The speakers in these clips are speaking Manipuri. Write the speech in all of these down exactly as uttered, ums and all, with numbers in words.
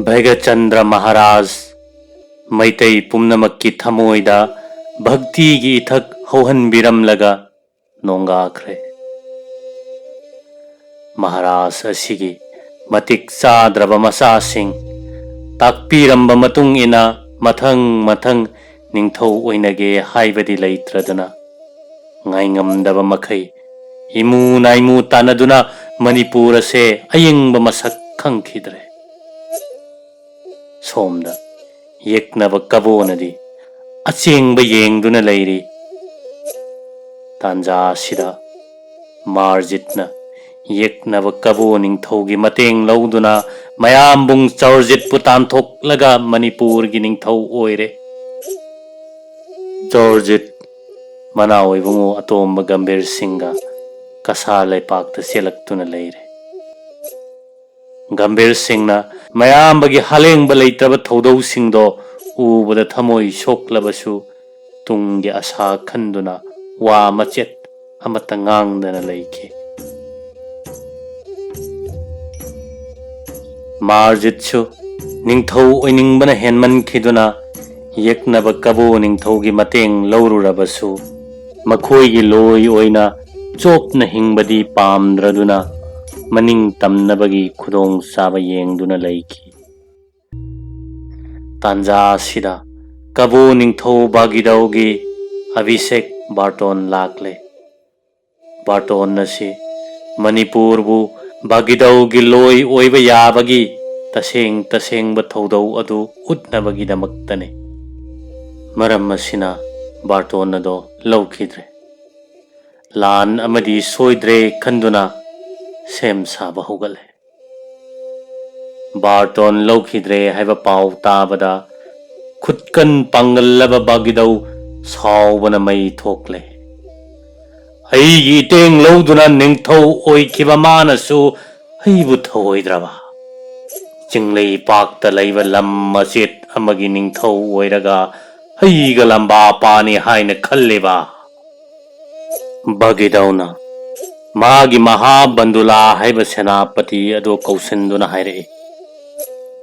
ꯚꯩꯒꯆꯟꯗ꯭ꯔ ꯃꯍꯥꯔꯥꯖ ꯃꯩꯇꯩ ꯄꯨꯝꯅꯃꯛꯀꯤ ꯊꯃꯣꯏꯗ ꯚꯛꯇꯤꯒꯤ ꯏꯊꯛ ꯍꯧꯍꯟꯕꯤꯔꯝꯂꯒ ꯅꯣꯡꯒꯥꯈ꯭ꯔꯦ꯫ ꯃꯍꯥꯔꯥꯖ ꯑꯁꯤꯒꯤ ꯃꯇꯤꯛ ꯆꯥꯗ꯭ꯔꯕ ꯃꯆꯥꯁꯤꯡ ꯇꯥꯛꯄꯤꯔꯝꯕ ꯃꯇꯨꯡ ꯏꯟꯅ ꯃꯊꯪ ꯃꯊꯪ ꯅꯤꯡꯊꯧ ꯑꯣꯏꯅꯒꯦ ꯍꯥꯏꯕꯗꯤ ꯂꯩꯇ꯭ꯔꯗꯨꯅ, ꯉꯥꯏꯉꯝꯗꯕ ꯃꯈꯩ ꯏꯃꯨ ꯅꯥꯏꯃꯨ ꯇꯥꯟꯅꯗꯨꯅ ꯃꯅꯤꯄꯨꯔ ꯑꯁꯦ ꯑꯌꯦꯡꯕ ꯃꯁꯛ ꯈꯪꯈꯤꯗ꯭ꯔꯦ꯫ ꯁꯣꯝꯗ ꯌꯦꯛꯅꯕ ꯀꯕꯣꯅꯗꯤ ꯑꯆꯦꯡꯕ ꯌꯦꯡꯗꯨꯅ ꯂꯩꯔꯤ꯫ ꯇꯥꯟꯖꯥ ꯑꯁꯤꯗ ꯃꯥꯔꯖꯤꯠꯅ ꯌꯦꯛꯅꯕ ꯀꯕꯣ ꯅꯤꯡꯊꯧꯒꯤ ꯃꯇꯦꯡ ꯂꯧꯗꯨꯅ ꯃꯌꯥꯝꯕꯨꯡ ꯆꯧꯔꯖꯤꯠꯄꯨ ꯇꯥꯟꯊꯣꯛꯂꯒ ꯃꯅꯤꯄꯨꯔꯒꯤ ꯅꯤꯡꯊꯧ ꯑꯣꯏꯔꯦ꯫ ꯆꯧꯔꯖꯤꯠ ꯃꯅꯥꯎ ꯏꯕꯨꯡꯉꯣ ꯑꯇꯣꯝꯕ ꯒꯝꯚꯤꯔ ꯁꯤꯡꯒ ꯀꯁꯥꯔ ꯂꯩꯄꯥꯛꯇ ꯆꯦꯜꯂꯛꯇꯨꯅ ꯂꯩꯔꯦ꯫ ꯒꯝꯚꯤꯔ ꯁꯤꯡꯅ ꯃꯌꯥꯝꯕꯒꯤ ꯍꯥꯂꯦꯡꯕ ꯂꯩꯇ꯭ꯔꯕ ꯊꯧꯗꯧꯁꯤꯡꯗꯣ ꯎꯕꯗ ꯊꯃꯣꯏ ꯁꯣꯛꯂꯕꯁꯨ ꯇꯨꯡꯒꯤ ꯑꯁꯥ ꯈꯟꯗꯨꯅ ꯋꯥ ꯃꯆꯦꯠ ꯑꯃꯠꯇ ꯉꯥꯡꯗꯅ ꯂꯩꯈꯤ꯫ ꯃꯥꯔꯖꯤꯠꯁꯨ ꯅꯤꯡꯊꯧ ꯑꯣꯏꯅꯤꯡꯕꯅ ꯍꯦꯟꯃꯟꯈꯤꯗꯨꯅ ꯌꯦꯛꯅꯕ ꯀꯕꯣ ꯅꯤꯡꯊꯧꯒꯤ ꯃꯇꯦꯡ ꯂꯧꯔꯨꯔꯕꯁꯨ ꯃꯈꯣꯏꯒꯤ ꯂꯣꯏ ꯑꯣꯏꯅ ꯆꯣꯞꯅ ꯍꯤꯡꯕꯗꯤ ꯄꯥꯝꯗ꯭ꯔꯗꯨꯅ ꯃꯅꯤꯡ ꯇꯝꯅꯕꯒꯤ ꯈꯨꯗꯣꯡꯆꯥꯕ ꯌꯦꯡꯗꯨꯅ ꯂꯩꯈꯤ꯫ ꯇꯥꯟꯖꯥ ꯑꯁꯤꯗ ꯀꯕꯣ ꯅꯤꯡꯊꯧ ꯕꯥꯒꯤꯗꯧꯒꯤ ꯑꯚꯤꯁꯦꯛ ꯕꯥꯔꯇꯣꯟ ꯂꯥꯛꯂꯦ꯫ ꯕꯥꯔꯇꯣꯟ ꯑꯁꯤ ꯃꯅꯤꯄꯨꯔꯕꯨ ꯕꯥꯒꯤꯗꯧꯒꯤ ꯂꯣꯏ ꯑꯣꯏꯕ ꯌꯥꯕꯒꯤ ꯇꯁꯦꯡ ꯇꯁꯦꯡꯕ ꯊꯧꯗꯧ ꯑꯗꯨ ꯎꯠꯅꯕꯒꯤꯗꯃꯛꯇꯅꯤ꯫ ꯃꯔꯝ ꯑꯁꯤꯅ ꯕꯥꯔꯇꯣꯟ ꯑꯗꯣ ꯂꯧꯈꯤꯗ꯭ꯔꯦ꯫ ꯂꯥꯟ ꯑꯃꯗꯤ ꯁꯣꯏꯗ꯭ꯔꯦ ꯈꯟꯗꯨꯅ ꯁꯦꯝ ꯁꯥꯕ ꯍꯧꯒꯠꯂꯦ꯫ ꯕꯥꯔꯇꯣꯟ ꯂꯧꯈꯤꯗ꯭ꯔꯦ ꯍꯥꯏꯕ ꯄꯥꯎ ꯇꯥꯕꯗ ꯈꯨꯠꯀꯟ ꯄꯥꯡꯒꯜꯂꯕ ꯕꯥꯒꯤꯗꯧ ꯁꯥꯎꯕꯅ ꯃꯩ ꯊꯣꯛꯂꯦ꯫ ꯑꯩꯒꯤ ꯏꯇꯦꯡ ꯂꯧꯗꯨꯅ ꯅꯤꯡꯊꯧ ꯑꯣꯏꯈꯤꯕ ꯃꯥꯅꯁꯨ ꯑꯩꯕꯨ ꯊꯧꯑꯣꯏꯗ꯭ꯔꯕ? ꯆꯤꯡꯂꯩ ꯄꯥꯛꯇ ꯂꯩꯕ ꯂꯝ ꯃꯆꯦꯠ ꯑꯃꯒꯤ ꯅꯤꯡꯊꯧ ꯑꯣꯏꯔꯒ ꯑꯩꯒ ꯂꯝꯕꯥ ꯄꯥꯅꯤ ꯍꯥꯏꯅ ꯈꯜꯂꯤꯕ? ꯕꯒꯤꯗꯧꯅ ꯃꯥꯒꯤ ꯃꯍꯥꯕꯟꯗꯨꯂꯥ ꯍꯥꯏꯕ ꯁꯦꯅꯥꯄꯇꯤ ꯑꯗꯨ ꯀꯧꯁꯤꯟꯗꯨꯅ ꯍꯥꯏꯔꯛꯏ,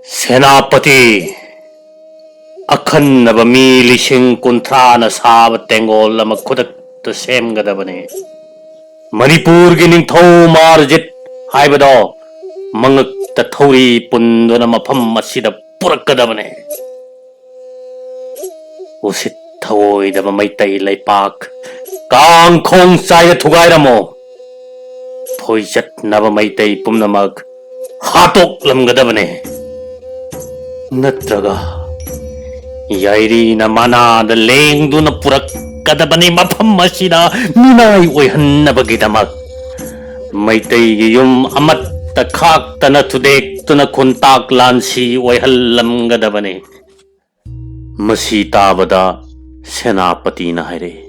ꯁꯦꯅꯥꯄꯇꯤ, ꯑꯈꯟꯅꯕ ꯃꯤ ꯂꯤꯁꯤꯡ ꯀꯨꯟꯊ꯭ꯔꯥꯅ ꯁꯥꯕ ꯇꯦꯡꯒꯣꯜ ꯑꯃ ꯈꯨꯗꯛꯇ ꯁꯦꯝꯒꯗꯕꯅꯤ꯫ ꯃꯅꯤꯄꯨꯔꯒꯤ ꯅꯤꯡꯊꯧ ꯃꯥꯔꯖꯤꯠ ꯍꯥꯏꯕꯗꯣ ꯃꯉꯛꯇ ꯊꯧꯔꯤ ꯄꯨꯟꯗꯨꯅ ꯃꯐꯝ ꯑꯁꯤꯗ ꯄꯨꯔꯛꯀꯗꯕꯅꯤ꯫ ꯎꯁꯤꯠ ꯊꯑꯣꯏꯗꯕ ꯃꯩꯇꯩ ꯂꯩꯄꯥꯛ ꯀꯥꯡꯈꯣꯡ ꯆꯥꯏꯅ ꯊꯨꯒꯥꯏꯔꯝꯃꯣ꯫ ꯊꯣꯏꯖꯠꯅꯕ ꯃꯩꯇꯩ ꯄꯨꯝꯅꯃꯛ ꯍꯥꯠꯇꯣꯛꯂꯝꯒꯗꯕꯅꯦ꯫ ꯅꯠꯇ꯭ꯔꯒ ꯌꯥꯏꯔꯤꯅ ꯃꯅꯥꯗ ꯂꯦꯡꯗꯨꯅ ꯄꯨꯔꯛꯀꯗꯕꯅꯤ꯫ ꯃꯐꯝ ꯑꯁꯤꯗ ꯃꯤꯅꯥꯏ ꯑꯣꯏꯍꯟꯅꯕꯒꯤꯗꯃꯛ ꯃꯩꯇꯩꯒꯤ ꯌꯨꯝ ꯑꯃꯠꯇ ꯈꯥꯛꯇꯅ ꯊꯨꯗꯦꯛꯇꯨꯅ ꯈꯨꯟꯇꯥꯛ ꯂꯥꯟꯁꯤ ꯑꯣꯏꯍꯜꯂꯝꯒꯗꯕꯅꯤ꯫ ꯃꯁꯤ ꯇꯥꯕꯗ ꯁꯦꯅꯥꯄꯇꯤꯅ ꯍꯥꯏꯔꯛꯏ,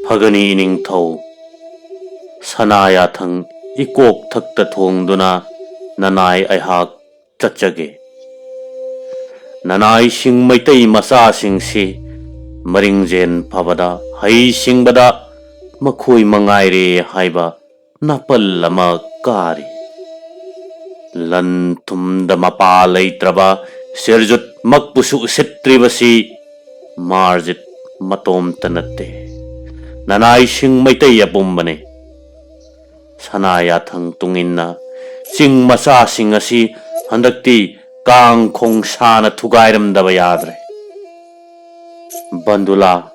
"ꯐꯒꯅꯤ ꯏꯅꯤꯡꯊꯧ, ꯁꯅꯥ ꯌꯥꯊꯪ ꯏꯀꯣꯛ ꯊꯛꯇ ꯊꯣꯡꯗꯨꯅ ꯅꯅꯥꯏ ꯑꯩꯍꯥꯛ ꯆꯠꯆꯒꯦ꯫ ꯅꯅꯥꯏꯁꯤꯡ ꯃꯩꯇꯩ ꯃꯆꯥꯁꯤꯡꯁꯤ ꯃꯔꯤꯡꯖꯦꯟ ꯐꯕꯗ, ꯍꯩ ꯁꯤꯡꯕꯗ ꯃꯈꯣꯏ ꯃꯉꯥꯏꯔꯦ ꯍꯥꯏꯕ ꯅꯥꯄꯜ ꯑꯃ ꯀꯥꯔꯤ꯫ ꯂꯟ ꯊꯨꯝꯗ ꯃꯄꯥ ꯂꯩꯇ꯭ꯔꯕ ꯁꯤꯔꯖꯨꯠꯃꯛꯄꯨꯁꯨ ꯎꯁꯤꯠꯇ꯭ꯔꯤꯕꯁꯤ ꯃꯥꯔꯖꯤꯠ ꯃꯇꯣꯝꯇ ꯅꯠꯇꯦ, ꯅꯅꯥꯏꯁꯤꯡ ꯃꯩꯇꯩ ꯑꯄꯨꯝꯕꯅꯤ꯫ ꯁꯅꯥ ꯌꯥꯊꯪ ꯇꯨꯡꯏꯟꯅ ꯆꯤꯡ ꯃꯆꯥꯁꯤꯡ ꯑꯁꯤ ꯍꯟꯗꯛꯇꯤ ꯀꯥꯡ ꯈꯣꯡ ꯁꯥꯅ ꯊꯨꯒꯥꯏꯔꯝꯗꯕ ꯌꯥꯗ꯭ꯔꯦ꯫ ꯕꯟꯗꯨꯂꯥ,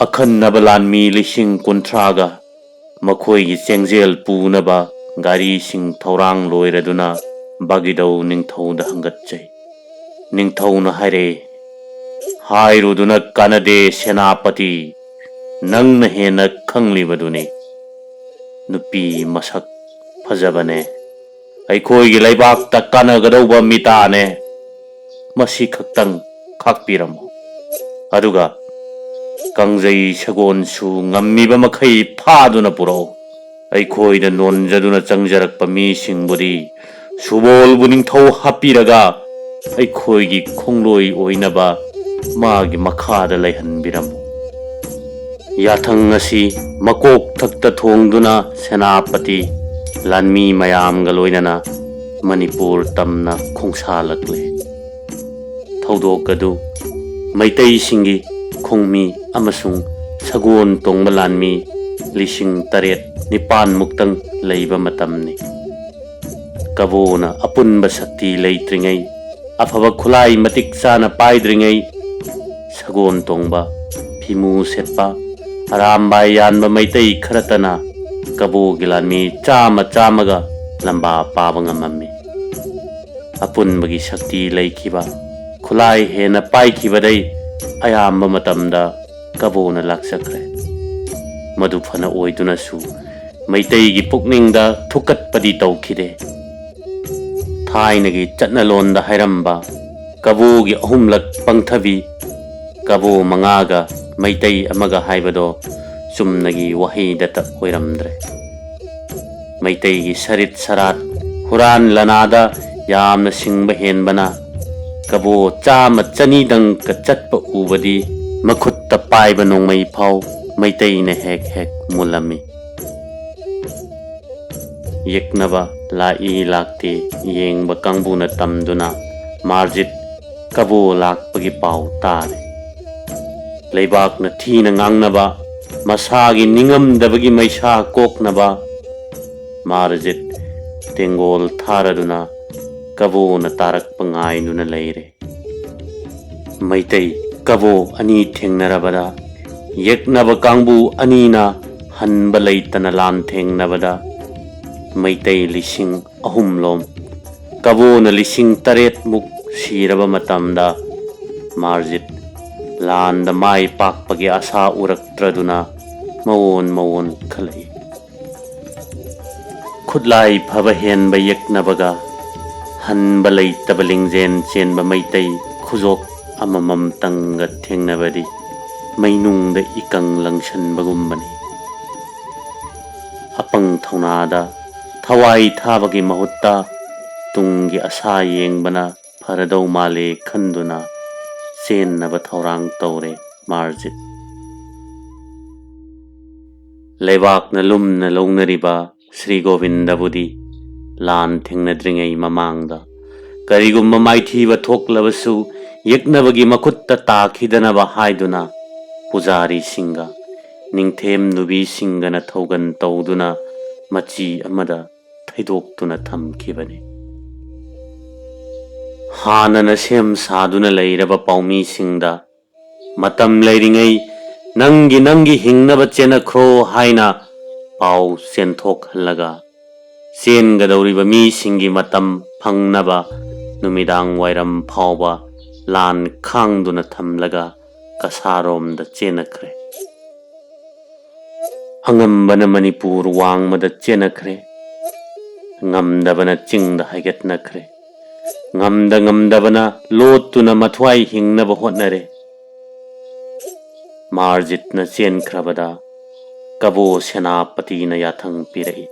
ꯑꯈꯟꯅꯕ ꯂꯥꯟꯃꯤ ꯂꯤꯁꯤꯡ ꯀꯨꯟꯊ꯭ꯔꯥꯒ ꯃꯈꯣꯏꯒꯤ ꯆꯦꯡꯖꯦꯜ ꯄꯨꯅꯕ ꯒꯥꯔꯤꯁꯤꯡ ꯊꯧꯔꯥꯡ ꯂꯣꯏꯔꯗꯨꯅ ꯕꯥꯒꯤꯗꯧ ꯅꯤꯡꯊꯧꯗ ꯍꯪꯒꯠꯆꯩ꯫ ꯅꯤꯡꯊꯧꯅ ꯍꯥꯏꯔꯛꯏ, "ꯍꯥꯏꯔꯨꯗꯨꯅ ꯀꯥꯟꯅꯗꯦ ꯁꯦꯅꯥꯄꯇꯤ, ꯅꯪꯅ ꯍꯦꯟꯅ ꯈꯪꯂꯤꯕꯗꯨꯅꯤ꯫ ꯅꯨꯄꯤ ꯃꯁꯛ ꯐꯖꯕꯅꯦ, ꯑꯩꯈꯣꯏꯒꯤ ꯂꯩꯕꯥꯛꯇ ꯀꯥꯟꯅꯒꯗꯧꯕ ꯃꯤꯇꯥꯅꯦ꯫ ꯃꯁꯤ ꯈꯛꯇꯪ ꯈꯥꯛꯄꯤꯔꯝꯃꯨ꯫ ꯑꯗꯨꯒ ꯀꯥꯡꯖꯩ ꯁꯒꯣꯜꯁꯨ ꯉꯝꯃꯤꯕ ꯃꯈꯩ ꯐꯥꯗꯨꯅ ꯄꯨꯔꯛꯎ꯫ ꯑꯩꯈꯣꯏꯗ ꯅꯣꯟꯖꯗꯨꯅ ꯆꯪꯖꯔꯛꯄ ꯃꯤꯁꯤꯡꯕꯨꯗꯤ ꯁꯨꯕꯣꯜꯕꯨ ꯅꯤꯡꯊꯧ ꯍꯥꯞꯄꯤꯔꯒ ꯑꯩꯈꯣꯏꯒꯤ ꯈꯣꯡꯂꯣꯏ ꯑꯣꯏꯅꯕ ꯃꯥꯒꯤ ꯃꯈꯥꯗ ꯂꯩꯍꯟꯕꯤꯔꯝꯃꯨ꯫" ꯌꯥꯊꯪ ꯑꯁꯤ ꯃꯀꯣꯛ ꯊꯛꯇ ꯊꯣꯡꯗꯨꯅ ꯁꯦꯅꯥꯄꯇꯤ ꯂꯥꯟꯃꯤ ꯃꯌꯥꯝꯒ ꯂꯣꯏꯅꯅ ꯃꯅꯤꯄꯨꯔ ꯇꯝꯅ ꯈꯣꯡꯁꯥꯜꯂꯛꯂꯦ꯫ ꯊꯧꯗꯣꯛ ꯑꯗꯨ ꯃꯩꯇꯩꯁꯤꯡꯒꯤ ꯈꯣꯡꯃꯤ ꯑꯃꯁꯨꯡ ꯁꯒꯣꯜ ꯇꯣꯡꯕ ꯂꯥꯟꯃꯤ ꯂꯤꯁꯤꯡ ꯇꯔꯦꯠ ꯅꯤꯄꯥꯟ ꯃꯨꯛꯇꯪ ꯂꯩꯕ ꯃꯇꯝꯅꯤ꯫ ꯀꯕꯣꯅ ꯑꯄꯨꯟꯕ ꯁꯛꯇꯤ ꯂꯩꯇ꯭ꯔꯤꯉꯩ, ꯑꯐꯕ ꯈꯨꯠꯂꯥꯏ ꯃꯇꯤꯛ ꯆꯥꯅ ꯄꯥꯏꯗ꯭ꯔꯤꯉꯩ, ꯁꯒꯣꯜ ꯇꯣꯡꯕ, ꯐꯤꯃꯨ ꯁꯦꯠꯄ, ꯑꯔꯥꯝꯕꯥꯏ ꯌꯥꯟꯕ ꯃꯩꯇꯩ ꯈꯔꯇꯅ ꯀꯕꯣꯒꯤ ꯂꯥꯟꯃꯤ ꯆꯥꯝꯃ ꯆꯥꯝꯃꯒ ꯂꯝꯕꯥ ꯄꯥꯕ ꯉꯝꯃꯝꯃꯤ꯫ ꯑꯄꯨꯟꯕꯒꯤ ꯁꯛꯇꯤ ꯂꯩꯈꯤꯕ, ꯈꯨꯠꯂꯥꯏ ꯍꯦꯟꯅ ꯄꯥꯏꯈꯤꯕꯗꯩ ꯑꯌꯥꯝꯕ ꯃꯇꯝꯗ ꯀꯕꯣꯅ ꯂꯥꯛꯆꯈ꯭ꯔꯦ꯫ ꯃꯗꯨ ꯐꯅ ꯑꯣꯏꯗꯨꯅꯁꯨ ꯃꯩꯇꯩꯒꯤ ꯄꯨꯛꯅꯤꯡꯗ ꯊꯨꯛꯀꯠꯄꯗꯤ ꯇꯧꯈꯤꯗꯦ꯫ ꯊꯥꯏꯅꯒꯤ ꯆꯠꯅꯂꯣꯟꯗ ꯍꯥꯏꯔꯝꯕ "ꯀꯕꯣꯒꯤ ꯑꯍꯨꯝꯂꯛ ꯄꯪꯊꯕꯤ, ꯀꯕꯣ ꯃꯉꯥꯒ ꯃꯩꯇꯩ ꯑꯃꯒ" ꯍꯥꯏꯕꯗꯣ ꯆꯨꯝꯅꯒꯤ ꯋꯥꯍꯩꯗꯇ ꯑꯣꯏꯔꯝꯗ꯭ꯔꯦ꯫ ꯃꯩꯇꯩꯒꯤ ꯁꯔꯤꯠ ꯁꯔꯥꯠ, ꯍꯨꯔꯥꯟ ꯂꯅꯥꯗ ꯌꯥꯝꯅ ꯁꯤꯡꯕ ꯍꯦꯟꯕꯅ ꯀꯕꯣ ꯆꯥꯝꯃ ꯆꯅꯤꯗꯪꯀ ꯆꯠꯄ ꯎꯕꯗꯤ ꯃꯈꯨꯠꯇ ꯄꯥꯏꯕ ꯅꯣꯡꯃꯩ ꯐꯥꯎ ꯃꯩꯇꯩꯅ ꯍꯦꯛ ꯍꯦꯛ ꯃꯨꯜꯂꯝꯃꯤ꯫ ꯌꯦꯛꯅꯕ ꯂꯥꯛꯏ ꯂꯥꯛꯇꯦ ꯌꯦꯡꯕ ꯀꯥꯡꯕꯨꯅ ꯇꯝꯗꯨꯅ ꯃꯥꯔꯖꯤꯠ ꯀꯕꯣ ꯂꯥꯛꯄꯒꯤ ꯄꯥꯎ ꯇꯥꯔꯦ꯫ ꯂꯩꯕꯥꯛꯅ ꯊꯤꯅ ꯉꯥꯡꯅꯕ, ꯃꯁꯥꯒꯤ ꯅꯤꯡꯉꯝꯗꯕꯒꯤ ꯃꯩꯁꯥ ꯀꯣꯛꯅꯕ ꯃꯥꯔꯖꯤꯠ ꯇꯦꯡꯒꯣꯜ ꯊꯥꯔꯗꯨꯅ ꯀꯕꯣꯅ ꯇꯥꯔꯛꯄ ꯉꯥꯏꯗꯨꯅ ꯂꯩꯔꯦ꯫ ꯃꯩꯇꯩ ꯀꯕꯣ ꯑꯅꯤ ꯊꯦꯡꯅꯔꯕꯗ, ꯌꯦꯛꯅꯕ ꯀꯥꯡꯕꯨ ꯑꯅꯤꯅ ꯍꯟꯕ ꯂꯩꯇꯅ ꯂꯥꯟꯊꯦꯡꯅꯕꯗ, ꯃꯩꯇꯩ ꯂꯤꯁꯤꯡ ꯑꯍꯨꯝꯂꯣꯝ, ꯀꯕꯣꯅ ꯂꯤꯁꯤꯡ ꯇꯔꯦꯠꯃꯨꯛ ꯁꯤꯔꯕ ꯃꯇꯝꯗ, ꯃꯥꯔꯖꯤꯠ ꯂꯥꯟꯗ ꯃꯥꯏ ꯄꯥꯛꯄꯒꯤ ꯑꯁꯥ ꯎꯔꯛꯇ꯭ꯔꯗꯨꯅ ꯃꯋꯣꯟ ꯃꯋꯣꯟ ꯈꯜꯂꯛꯏ꯫ ꯈꯨꯠꯂꯥꯏ ꯐꯕ ꯍꯦꯟꯕ ꯌꯦꯛꯅꯕꯒ ꯍꯟꯕ ꯂꯩꯇꯕ ꯂꯤꯡꯖꯦꯜ ꯆꯦꯟꯕ ꯃꯩꯇꯩ ꯈꯨꯖꯣꯞ ꯑꯃꯃꯝꯇꯪꯒ ꯊꯦꯡꯅꯕꯗꯤ ꯃꯩꯅꯨꯡꯗ ꯏꯀꯪ ꯂꯪꯁꯟꯕꯒꯨꯝꯕꯅꯤ꯫ ꯑꯄꯪ ꯊꯧꯅꯥꯗ ꯊꯋꯥꯏ ꯊꯥꯕꯒꯤ ꯃꯍꯨꯠꯇ ꯇꯨꯡꯒꯤ ꯑꯁꯥ ꯌꯦꯡꯕꯅ ꯐꯔꯗꯧ ꯃꯥꯜꯂꯦ ꯈꯟꯗꯨꯅ ꯆꯦꯟꯅꯕ ꯊꯧꯔꯥꯡ ꯇꯧꯔꯦ ꯃꯥꯔꯖꯤꯠ꯫ ꯂꯩꯕꯥꯛꯅ ꯂꯨꯝꯅ ꯂꯧꯅꯔꯤꯕ ꯁ꯭ꯔꯤ ꯒꯣꯕꯤꯟꯗꯕꯨꯗꯤ ꯂꯥꯟ ꯊꯦꯡꯅꯗ꯭ꯔꯤꯉꯩ ꯃꯃꯥꯡꯗ ꯀꯔꯤꯒꯨꯝꯕ ꯃꯥꯏꯊꯤꯕ ꯊꯣꯛꯂꯕꯁꯨ ꯌꯦꯛꯅꯕꯒꯤ ꯃꯈꯨꯠꯇ ꯇꯥꯈꯤꯗꯅꯕ ꯍꯥꯏꯗꯨꯅ ꯄꯨꯖꯥꯔꯤꯁꯤꯡꯒ ꯅꯤꯡꯊꯦꯝ ꯅꯨꯄꯤꯁꯤꯡꯒꯅ ꯊꯧꯒꯟ ꯇꯧꯗꯨꯅ ꯃꯆꯤ ꯑꯃꯗ ꯊꯩꯗꯣꯛꯇꯨꯅ ꯊꯝꯈꯤꯕꯅꯤ꯫ ꯍꯥꯟꯅꯅ ꯁꯦꯝ ꯁꯥꯗꯨꯅ ꯂꯩꯔꯕ ꯄꯥꯎꯃꯤꯁꯤꯡꯗ "ꯃꯇꯝ ꯂꯩꯔꯤꯉꯩ ꯅꯪꯒꯤ ꯅꯪꯒꯤ ꯍꯤꯡꯅꯕ ꯆꯦꯟꯅꯈ꯭ꯔꯣ" ꯍꯥꯏꯅ ꯄꯥꯎ ꯆꯦꯟꯊꯣꯛꯍꯜꯂꯒ, ꯆꯦꯟꯒꯗꯧꯔꯤꯕ ꯃꯤꯁꯤꯡꯒꯤ ꯃꯇꯝ ꯐꯪꯅꯕ ꯅꯨꯃꯤꯗꯥꯡ ꯋꯥꯏꯔꯝ ꯐꯥꯎꯕ ꯂꯥꯟ ꯈꯥꯡꯗꯨꯅ ꯊꯝꯂꯒ ꯀꯁꯥꯔꯣꯝꯗ ꯆꯦꯟꯅꯈ꯭ꯔꯦ꯫ ꯑꯉꯝꯕꯅ ꯃꯅꯤꯄꯨꯔ ꯋꯥꯡꯃꯗ ꯆꯦꯟꯅꯈ꯭ꯔꯦ, ꯉꯝꯗꯕꯅ ꯆꯤꯡꯗ ꯍꯥꯏꯒꯠꯅꯈ꯭ꯔꯦ, ꯉꯝꯗ ꯉꯝꯗꯕꯅ ꯂꯣꯠꯇꯨꯅ ꯃꯊ꯭ꯋꯥꯏ ꯍꯤꯡꯅꯕ ꯍꯣꯠꯅꯔꯦ꯫ ꯃꯥꯔꯖꯤꯠꯅ ꯆꯦꯟꯈ꯭ꯔꯕꯗ ꯀꯕꯣ ꯁꯦꯅꯥꯄꯇꯤꯅ ꯌꯥꯊꯪ ꯄꯤꯔꯛꯏ,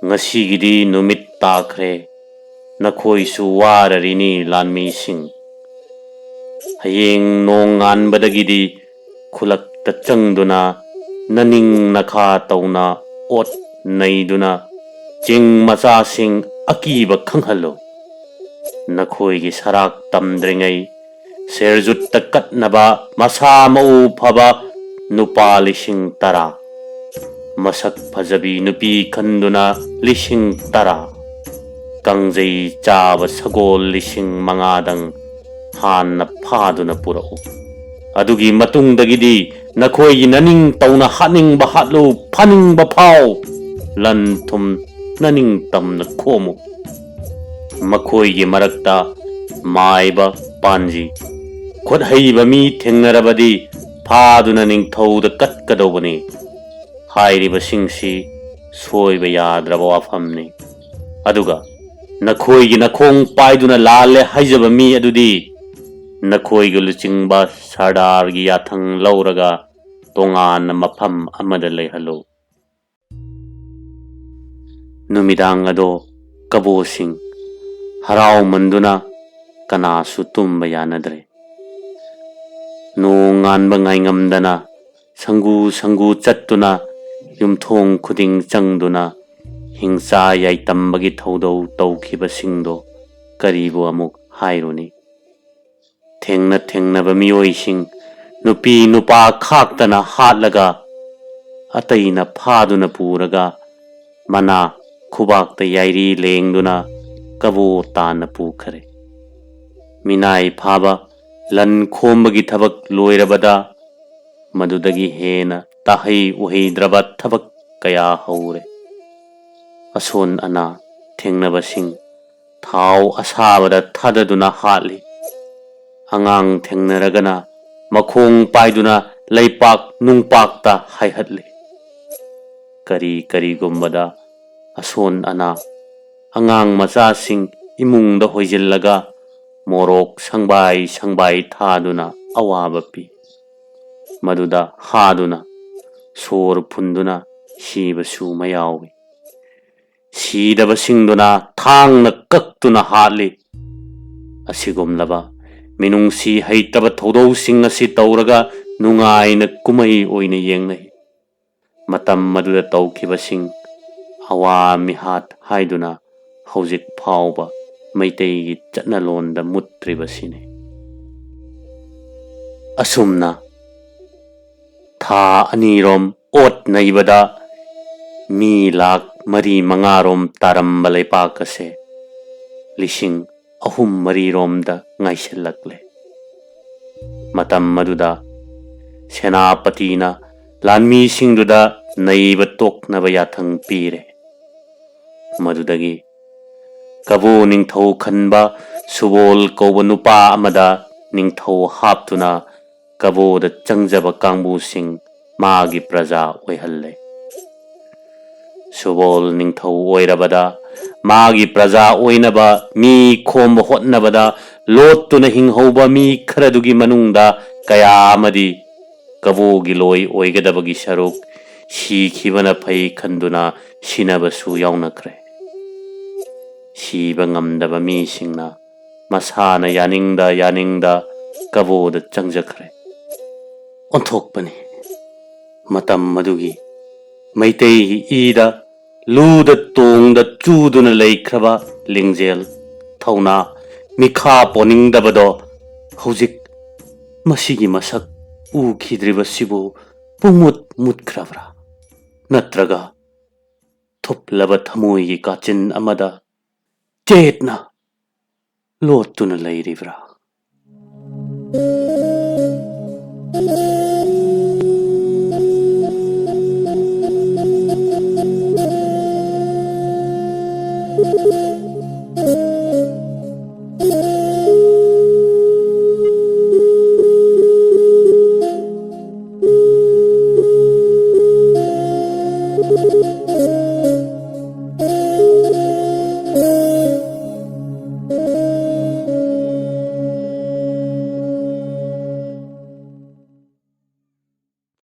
"ꯉꯁꯤꯒꯤꯗꯤ ꯅꯨꯃꯤꯠ ꯇꯥꯈ꯭ꯔꯦ, ꯅꯈꯣꯏꯁꯨ ꯋꯥꯔꯔꯤꯅꯤ ꯂꯥꯟꯃꯤꯁꯤꯡ꯫ ꯍꯌꯦꯡ ꯅꯣꯡ ꯉꯥꯟꯕꯗꯒꯤꯗꯤ ꯈꯨꯂꯛꯇ ꯆꯪꯗꯨꯅ ꯅꯅꯤꯡ ꯅꯈꯥ ꯇꯧꯅ ꯑꯣꯠ ꯅꯩꯗꯨꯅ ꯆꯤꯡ ꯃꯆꯥꯁꯤꯡ ꯑꯀꯤꯕ ꯈꯪꯍꯜꯂꯨ꯫ ꯅꯈꯣꯏꯒꯤ ꯁꯔꯥꯛ ꯇꯝꯗ꯭ꯔꯤꯉꯩ ꯁꯦꯔꯖꯨꯠꯇ ꯀꯠꯅꯕ ꯃꯁꯥ ꯃꯎ ꯐꯕ ꯅꯨꯄꯥ ꯂꯤꯁꯤꯡ ꯇꯔꯥ, ꯃꯁꯛ ꯐꯖꯕꯤ ꯅꯨꯄꯤ ꯈꯟꯗꯨꯅ ꯂꯤꯁꯤꯡ ꯇꯔꯥ, ꯀꯥꯡꯖꯩ ꯆꯥꯕ ꯁꯒꯣꯜ ꯂꯤꯁꯤꯡ ꯃꯉꯥꯗꯪ ꯍꯥꯟꯅ ꯐꯥꯗꯨꯅ ꯄꯨꯔꯛꯎ꯫ ꯑꯗꯨꯒꯤ ꯃꯇꯨꯡꯗꯒꯤꯗꯤ ꯅꯈꯣꯏꯒꯤ ꯅꯅꯤꯡ ꯇꯧꯅ ꯍꯥꯠꯅꯤꯡꯕ ꯍꯥꯠꯂꯨ, ꯐꯥꯅꯤꯡꯕ ꯐꯥꯎ, ꯂꯟ ꯊꯨꯝ ꯅꯅꯤꯡ ꯇꯝꯅ ꯈꯣꯝꯃꯨ꯫ ꯃꯈꯣꯏꯒꯤ ꯃꯔꯛꯇ ꯃꯥꯏꯕ ꯄꯥꯟꯖꯤ, ꯈꯨꯠ ꯍꯩꯕ ꯃꯤ ꯊꯦꯡꯅꯔꯕꯗꯤ ꯐꯥꯗꯨꯅ ꯅꯤꯡꯊꯧꯗ ꯀꯠꯀꯗꯧꯕꯅꯤ꯫ ꯍꯥꯏꯔꯤꯕꯁꯤꯡꯁꯤ ꯁꯣꯏꯕ ꯌꯥꯗ꯭ꯔꯕ ꯋꯥꯐꯝꯅꯤ꯫ ꯑꯗꯨꯒ ꯅꯈꯣꯏꯒꯤ ꯅꯈꯣꯡ ꯄꯥꯏꯗꯨꯅ ꯂꯥꯜꯂꯦ ꯍꯥꯏꯖꯕ ꯃꯤ ꯑꯗꯨꯗꯤ ꯅꯈꯣꯏꯒ ꯂꯨꯆꯤꯡꯕ ꯁꯔꯗꯥꯔꯒꯤ ꯌꯥꯊꯪ ꯂꯧꯔꯒ ꯇꯣꯉꯥꯟꯅ ꯃꯐꯝ ꯑꯃꯗ ꯂꯩꯍꯜꯂꯨ꯫" ꯅꯨꯃꯤꯗꯥꯡ ꯑꯗꯣ ꯀꯕꯣꯁꯤꯡ ꯍꯔꯥꯎꯃꯟꯗꯨꯅ ꯀꯅꯥꯁꯨ ꯇꯨꯝꯕ ꯌꯥꯅꯗ꯭ꯔꯦ꯫ ꯅꯣꯡ ꯉꯥꯟꯕ ꯉꯥꯏꯉꯝꯗꯅ ꯁꯪꯒꯨ ꯁꯪꯒꯨ ꯆꯠꯇꯨꯅ ꯌꯨꯝꯊꯣꯡ ꯈꯨꯗꯤꯡ ꯆꯪꯗꯨꯅ ꯍꯤꯡꯆꯥ ꯌꯥꯏꯇꯝꯕꯒꯤ ꯊꯧꯗꯧ ꯇꯧꯈꯤꯕꯁꯤꯡꯗꯣ ꯀꯔꯤꯕꯨ ꯑꯃꯨꯛ ꯍꯥꯏꯔꯨꯅꯤ? ꯊꯦꯡꯅ ꯊꯦꯡꯅꯕ ꯃꯤꯑꯣꯏꯁꯤꯡ, ꯅꯨꯄꯤ ꯅꯨꯄꯥ ꯈꯥꯛꯇꯅ ꯍꯥꯠꯂꯒ, ꯑꯇꯩꯅ ꯐꯥꯗꯨꯅ ꯄꯨꯔꯒ, ꯃꯅꯥ ꯈꯨꯕꯥꯛꯇ ꯌꯥꯏꯔꯤ ꯂꯦꯡꯗꯨꯅ ꯀꯕꯣ ꯇꯥꯟꯅ ꯄꯨꯈꯔꯦ꯫ ꯃꯤꯅꯥꯏ ꯐꯥꯕ, ꯂꯟ ꯈꯣꯝꯕꯒꯤ ꯊꯕꯛ ꯂꯣꯏꯔꯕꯗ, ꯃꯗꯨꯗꯒꯤ ꯍꯦꯟꯅ ꯇꯥꯍꯩ ꯎꯍꯩꯗ꯭ꯔꯕ ꯊꯕꯛ ꯀꯌꯥ ꯍꯧꯔꯦ꯫ ꯑꯁꯣꯟ ꯑꯅꯥ ꯊꯦꯡꯅꯕꯁꯤꯡ ꯊꯥꯎ ꯑꯁꯥꯕꯗ ꯊꯥꯗꯗꯨꯅ ꯍꯥꯠꯂꯤ꯫ ꯑꯉꯥꯡ ꯊꯦꯡꯅꯔꯒꯅ ꯃꯈꯣꯡ ꯄꯥꯏꯗꯨꯅ ꯂꯩꯄꯥꯛ ꯅꯨꯡꯄꯥꯛꯇ ꯍꯥꯏꯍꯠꯂꯤ꯫ ꯀꯔꯤ ꯀꯔꯤꯒꯨꯝꯕꯗ ꯑꯁꯣꯟ ꯑꯅꯥ ꯑꯉꯥꯡ ꯃꯆꯥꯁꯤꯡ ꯏꯃꯨꯡꯗ ꯍꯣꯏꯖꯤꯜꯂꯒ ꯃꯣꯔꯣꯛ ꯁꯪꯕꯥꯏ ꯁꯪꯕꯥꯏ ꯊꯥꯗꯨꯅ ꯑꯋꯥꯕ ꯄꯤ꯫ ꯃꯗꯨꯗ ꯍꯥꯗꯨꯅ, ꯁꯣꯔ ꯐꯨꯟꯗꯨꯅ ꯁꯤꯕꯁꯨ ꯃꯌꯥꯎꯏ꯫ ꯁꯤꯗꯕꯁꯤꯡꯗꯨꯅ ꯊꯥꯡꯅ ꯀꯛꯇꯨꯅ ꯍꯥꯠꯂꯤ꯫ ꯑꯁꯤꯒꯨꯝꯂꯕ ꯃꯤꯅꯨꯡꯁꯤ ꯍꯩꯇꯕ ꯊꯧꯗꯧꯁꯤꯡ ꯑꯁꯤ ꯇꯧꯔꯒ ꯅꯨꯡꯉꯥꯏꯅ ꯀꯨꯝꯍꯩ ꯑꯣꯏꯅ ꯌꯦꯡꯅꯩ꯫ ꯃꯇꯝ ꯑꯗꯨꯗ ꯇꯧꯈꯤꯕꯁꯤꯡ ꯑꯋꯥ ꯃꯤꯍꯥꯠ ꯍꯥꯏꯗꯨꯅ ꯍꯧꯖꯤꯛ ꯐꯥꯎꯕ ꯃꯩꯇꯩꯒꯤ ꯆꯠꯅꯂꯣꯟꯗ ꯃꯨꯠꯇ꯭ꯔꯤꯕꯁꯤꯅꯤ꯫ ꯑꯁꯨꯝꯅ ꯊꯥ ꯑꯅꯤꯔꯣꯝ ꯑꯣꯠ ꯅꯩꯕꯗ ꯃꯤ ꯂꯥꯈ ꯃꯔꯤ ꯃꯉꯥꯔꯣꯝ ꯇꯥꯔꯝꯕ ꯂꯩꯄꯥꯛ ꯑꯁꯦ ꯂꯤꯁꯤꯡ ꯑꯍꯨꯝ ꯃꯔꯤꯔꯣꯝꯗ ꯉꯥꯏꯁꯤꯜꯂꯛꯂꯦ꯫ ꯃꯇꯝ ꯑꯗꯨꯗ ꯁꯦꯅꯥꯄꯇꯤꯅ ꯂꯥꯟꯃꯤꯁꯤꯡꯗꯨꯗ ꯅꯩꯕ ꯇꯣꯛꯅꯕ ꯌꯥꯊꯪ ꯄꯤꯔꯦ꯫ ꯃꯗꯨꯗꯒꯤ ꯀꯕꯣ ꯅꯤꯡꯊꯧ ꯈꯟꯕ ꯁꯨꯕꯣꯜ ꯀꯧꯕ ꯅꯨꯄꯥ ꯑꯃꯗ ꯅꯤꯡꯊꯧ ꯍꯥꯞꯇꯨꯅ ꯀꯕꯣꯗ ꯆꯪꯖꯕ ꯀꯥꯡꯕꯨꯁꯤꯡ ꯃꯥꯒꯤ ꯄ꯭ꯔꯖꯥ ꯑꯣꯏꯍꯜꯂꯦ꯫ ꯁꯨꯕꯣꯜ ꯅꯤꯡꯊꯧ ꯑꯣꯏꯔꯕꯗ ꯃꯥꯒꯤ ꯄ꯭ꯔꯖꯥ ꯑꯣꯏꯅꯕ ꯃꯤ ꯈꯣꯝꯕ ꯍꯣꯠꯅꯕꯗ ꯂꯣꯠꯇꯨꯅ ꯍꯤꯡꯍꯧꯕ ꯃꯤ ꯈꯔꯗꯨꯒꯤ ꯃꯅꯨꯡꯗ ꯀꯌꯥ ꯑꯃꯗꯤ ꯀꯕꯣꯒꯤ ꯂꯣꯏ ꯑꯣꯏꯒꯗꯕꯒꯤ ꯁꯔꯨꯛ ꯁꯤꯈꯤꯕꯅ ꯐꯩ ꯈꯟꯗꯨꯅ ꯁꯤꯅꯕꯁꯨ ꯌꯥꯎꯅꯈ꯭ꯔꯦ꯫ ꯁꯤꯕ ꯉꯝꯗꯕ ꯃꯤꯁꯤꯡꯅ ꯃꯁꯥꯅ ꯌꯥꯅꯤꯡꯗ ꯌꯥꯅꯤꯡꯗ ꯀꯕꯣꯗ ꯆꯪꯖꯈ꯭ꯔꯦ꯫ ꯑꯣꯟꯊꯣꯛꯄꯅꯤ꯫ ꯃꯇꯝ ꯑꯗꯨꯒꯤ ꯃꯩꯇꯩꯒꯤ ꯏꯗ ꯂꯨꯗ ꯇꯣꯡꯗ ꯆꯨꯗꯨꯅ ꯂꯩꯈ꯭ꯔꯕ ꯂꯤꯡꯖꯦꯜ, ꯊꯧꯅꯥ, ꯃꯤꯈꯥ ꯄꯣꯟꯅꯤꯡꯗꯕꯗꯣ ꯍꯧꯖꯤꯛ ꯃꯁꯤꯒꯤ ꯃꯁꯛ ꯎꯈꯤꯗ꯭ꯔꯤꯕꯁꯤꯕꯨ ꯄꯨꯡꯃꯨꯠ ꯃꯨꯠꯈ꯭ꯔꯕ꯭ꯔꯥ? ꯅꯠꯇ꯭ꯔꯒ ꯊꯨꯞꯂꯕ ꯊꯃꯣꯏꯒꯤ ꯀꯥꯆꯤꯟ ꯑꯃꯗ ꯆꯦꯠꯅ ꯂꯣꯠꯇꯨꯅ ꯂꯩꯔꯤꯕ꯭ꯔꯥ?